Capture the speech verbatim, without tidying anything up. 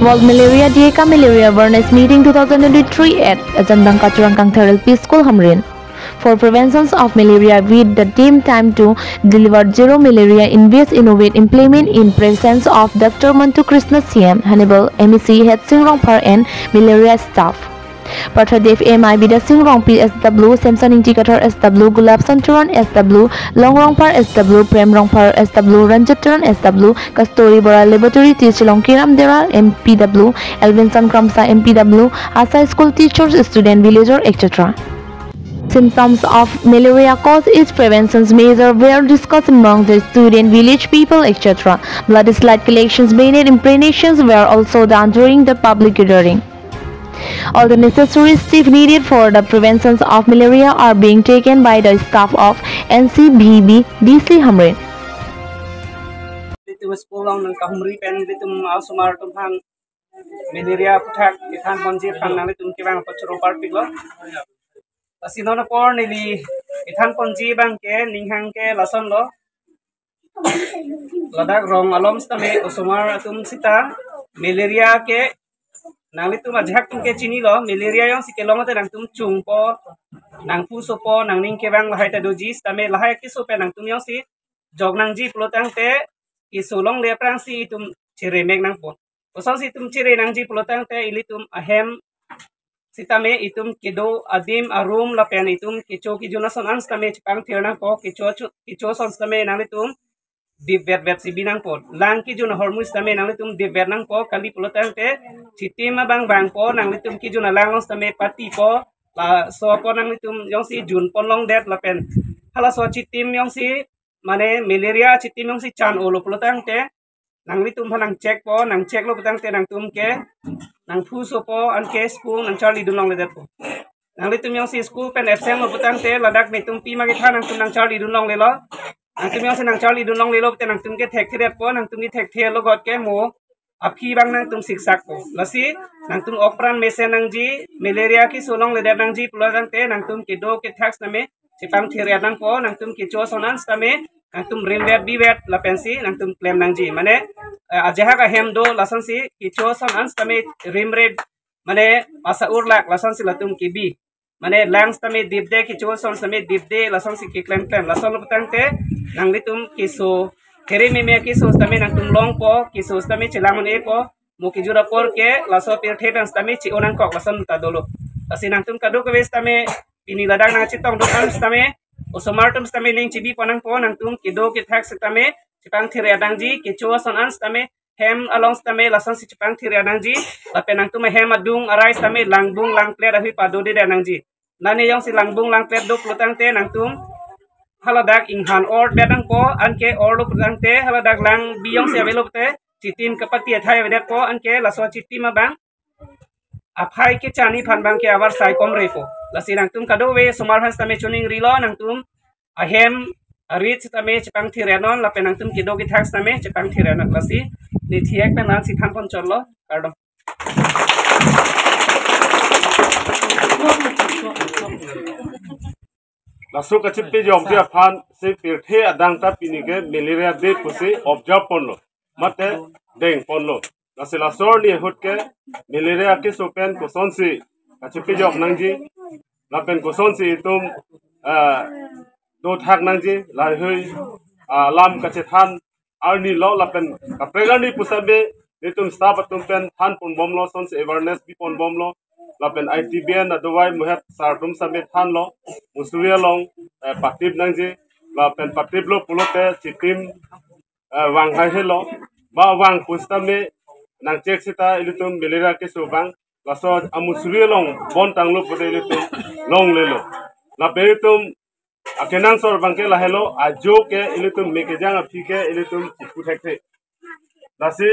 World Malaria Day cum Malaria Awareness Meeting two thousand twenty-three at Ajandang Kachurang Kangthar L P School, Hamren. For prevention of malaria with the theme time to deliver zero malaria, invest, innovate, implement in presence of Doctor Mantu Krishna C M, Honorable M A C Head Sing Rongphar and malaria staff. Partha Dev M I, Bidya Sing Rongpi S W, Samson Ingti Kathar S W, Gulab Chand Teron S W, Long Rongphar S W, Prem Rongphar S W, Ranjit Teron S W, Kasturi Bora Laboratory T Shillong, Kiram Dera M P W, Elvinson Kramsa M P W, ASHA school teachers, student, villager, et cetera. Symptoms of malaria cause is prevention measure were discussed among the student, village people, et cetera. Blood slide collections, bayonet imprecations were also done during the public gathering. All the necessary steps needed for the prevention of malaria are being taken by the staff of N C B B D C Hamren. Ilitum school along nangkahumri pen ilitum osomar atum aphan malaria aputhak kethan ponji aphan nanglitum kevang apot choro parpiklo. Lasi non apor neli kethan ponji abang ke ninghang ke lasonlo. Ladak rong along sitame osomar atum sita malaria ke nanglitum ajahak atum ke chinilo, malaria jongsi kelong te nangtum chungpo, nangphusopo, nangning kevang lahai ta doji, sitame lahai keso pen nangtum jongsi jok nangji pulotangte keso longle aphrangsi itum cheremek nangpo. Kosonsi itum chere nangji pulotangte ilitum ahem sitame itum kedo adim arum lapen itum kecho kejun ason an sitame chepangthir nangpo, kecho chu-, kecho ason sitame nanglitum dipvetvet si bi nangpo. Lang kejun ahormu sitame nanglitum dipvet nangpo, kali pulotangte chitim abang bangpo, nanglitum kejun alang along sitame patipo, laso apor nanglitum jongsi jun pon longdet lapen halaso chitim jongsi mane malaria chitim jongsi chan-olo pulotangte nanglitum aphan nangcheckpo, nangchecklo pulotangte nangtum ke nangphusopo anke school nangcharlidun longledetpo. Nanglitum jongsi school pen absent lo pulotangte ladak netum pima kethan nangtum nangcharlidun longlelo. Nangtum jongsi nangcharlidun longlelo pulotangte nangtum ke thekthedetpo, nangtum ke thekthelo got ke mo aphi abang nangtum siksakpo. Lasi nangtum ok pran mesen nangji, malaria keso longledet nangji pulotangte nangtum kedo kethak sitame chepangthir nangpo, nangtum kecho ason an sitame nangtum rimvet bivet lapensi nangtum klem nangji. Mane, eh, ajahak ahem do lasonsi kecho ason an sitame rimre, mane masa urlak lasonsi latum kebi. Mane lang sitame dipde, kecho ason sitame dipde, lasonsi keklem klem. Lason pulotangte nanglitum keso, khere meme keso sitame nangtum longpo, keso sitame chelang un-epo, mo kejut apor ke laso pirthe pen sitame che-o nangkok lason ta dolo. Lasi nangtum kadokave sitame pini ladak nangchetongdun an sitame osomar atum sitame ning chibi pon nangpo, nangtum kedo kethak sitame chepangthir nangji, kecho ason an sitame hem along sitame lasonsi chepangthir nangji, lapen nangtum ahem adung arai sitame langbung langplet ahui padodedet nangji. Nane jongsi langbung langplet do pulotangte nangtum haladak inghan ordet nangpo, anke orlo pulotangte haladak lang bi jongsi avelo pulotangte chitim kapati athai avedetpo, anke laso chitim abang aphai kechani aphan abang ke avarsai komrepo. Lasi nangtum kadokave osomar aphan sitame choningrilo, nangtum ahem arit sitame chepangthir non lapen nangtum kedo kethak sitame chepangthir non. Lasi ne thihek pen la-ansi than ponchotlo, kardom. Laso kachepajokji aphansi pirthe adang ta pini ke Malaria Day pusi observe ponlo, mate deng ponlo. Lasi laso arni ahut ke malaria keso pen kosonsi kachepajok nangji, lapen kosonsi itum, ah, dothak nangji, lahei, ah, alam kachethan arni lo, lapen kaprek arni pusitame netum staff atum pen than ponbomlo, sonsi awareness bi ponbomlo, lapen I T B N adovai muhet sar atum sitame thanlo, musuri along, eh, patip nangji, lapen patiplo pulote chitim, eh, vang haihelo, ba vang pusitame nangcheck sita ilitum malaria keso vang, laso amusuri along bon tanglo pulote ilitum longlelo. Lapen ilitum akenangsot abang ke lahelo, ajo ke ilitum me kejang aphi ke ilitum chipu thekthe. Lasi